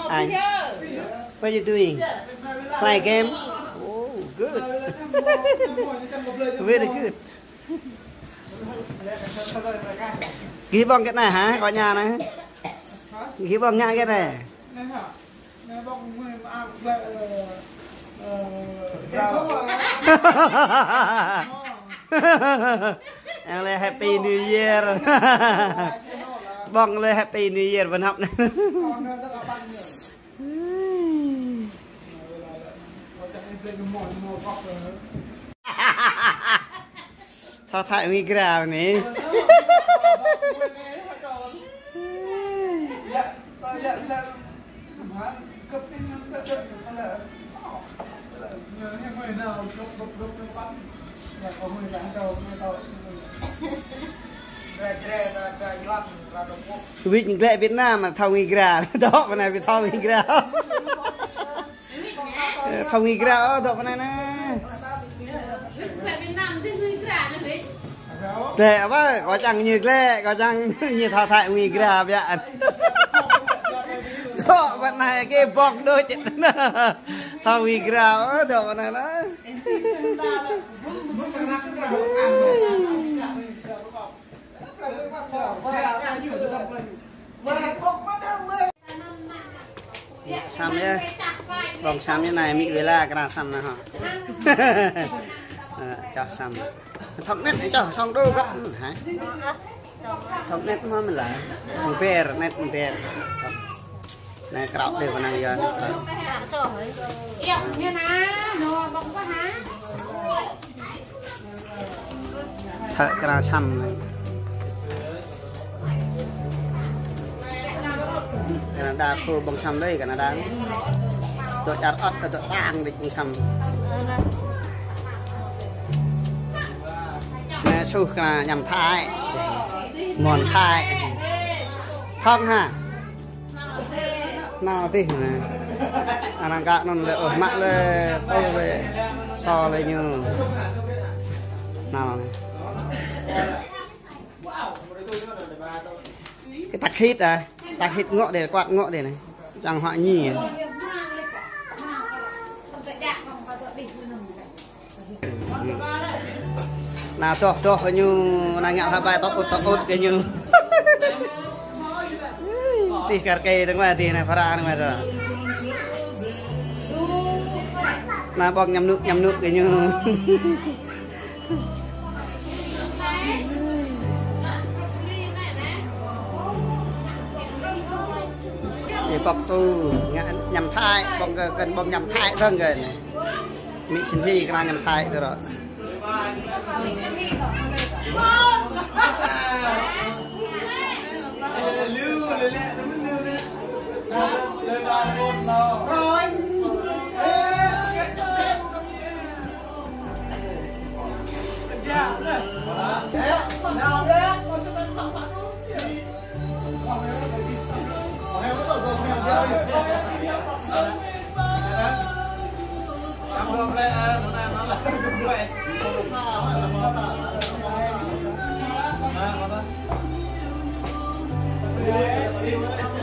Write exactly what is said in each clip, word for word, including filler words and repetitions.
Anh, what are you doing? Play game? Oh, good. Very good. Gih ƀơ̆ng kơ anai hă, kơ ñu anai? Gih ƀơ̆ng ngă kơ anai? Yang lĕ Happy New Year. Ƀơ̆ng lĕ Happy New Year ƀơi anăp anai. Thâo thâo ngui gra anai. Wĭt glaĭ Việt Nam mă thâo ngui gra. Dŏ pơ anai wĭt thâo ngui gra. Ơ, thâo ngui gra, ơ, dŏ pơ anai anai. Glaĭ Việt Nam dih ngui gra anai, wĭt. Tĕ, apa, kâo čang ñu glaĭ, kâo čang ñu thâo thâo ngui gra biă. Dŏ pơ anai kơ ƀơ̆ng đôč. Thâo ngui gra, ơ, dŏ pơ anai anai. Ngă săm yơh. Ƀơ̆ng săm yơh anai, mĭ wela kơ ană săm anai hŏ. Ơ, čoh săm. Thŏk net, čoh song đô găt. Hă? Thŏk net mơ̆ mĭ lah. Thŏk ber, net ber. Anai krao đơi kơ anai yơh, anai krao. Thâo kơ ană săm anai. Canada khô ƀơ̆ng săm đơi, Canada. Dŏ čar ơt, dŏ tang đĕč ƀơ̆ng săm. Anai suh kơ ană añăm Thái. Mơ̆n Thái. Thŏng hă? Nao tih anai. Ană kơ anŭn lĕ, ơ, mă lĕ, tơ lĕ, so lĕ ñu. Nao anai. Kơ tăk hit ah, tăk hit ngŏ đơi, kuăt ngŏ đơi anai. Čang huă ñi ah. Anai tŏh tŏh kơ ñu, anai ngă hơbai tŏk ŭt tŏk ŭt kơ ñu. Tih kar kê dơ̆ng wa tih anai phara dơ̆ng wa dŏ. Anai ƀơ̆ng añăm anŭk añăm anŭk kơ ñu. Ih, pŏk tu, ngă añăm Thái, ƀơ̆ng kơ, kơ ƀơ̆ng añăm Thái dơ̆ng kơ anai. Mĭ Sin Thi kơ ană añăm Thái tơ rŏ.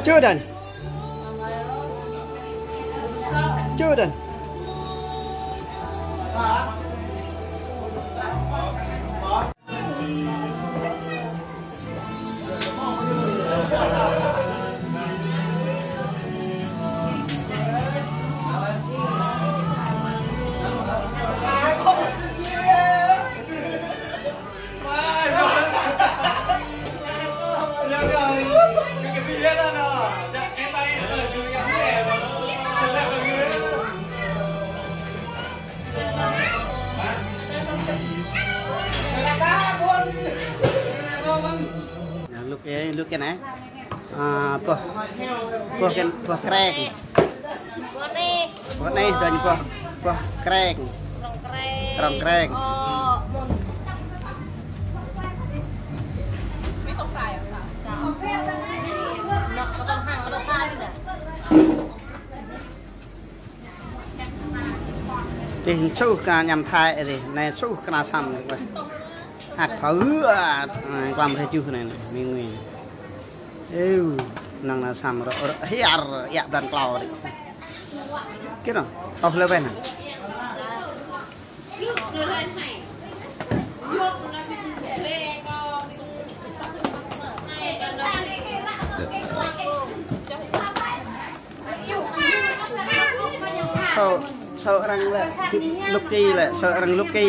Jordan. Jordan. Lŭk ê, lŭk ê anai. Ă, boh, boh kơ, boh kreng. Boh anai. Boh anai, dŏ ñu boh, boh kreng. Krŏng kreng. Krŏng kreng. Ơ, mơ̆n. Nó, nó đang hăng, nó đang hăng đi nè. Rih čuh kơ añăm Thái rih, anai čuh kơ ană Sam rih. Hăk phao ư, a, klăm rih čuh anai, anai, ngui ngui. Ơ, năng ană Sam rŏ, rŏ, hiar, iă dan klâo rih. Kơ anŭn, tŏh lĕ weh anai. Sô, sô arăng lĕ, Lucky lĕ, sô arăng Lucky.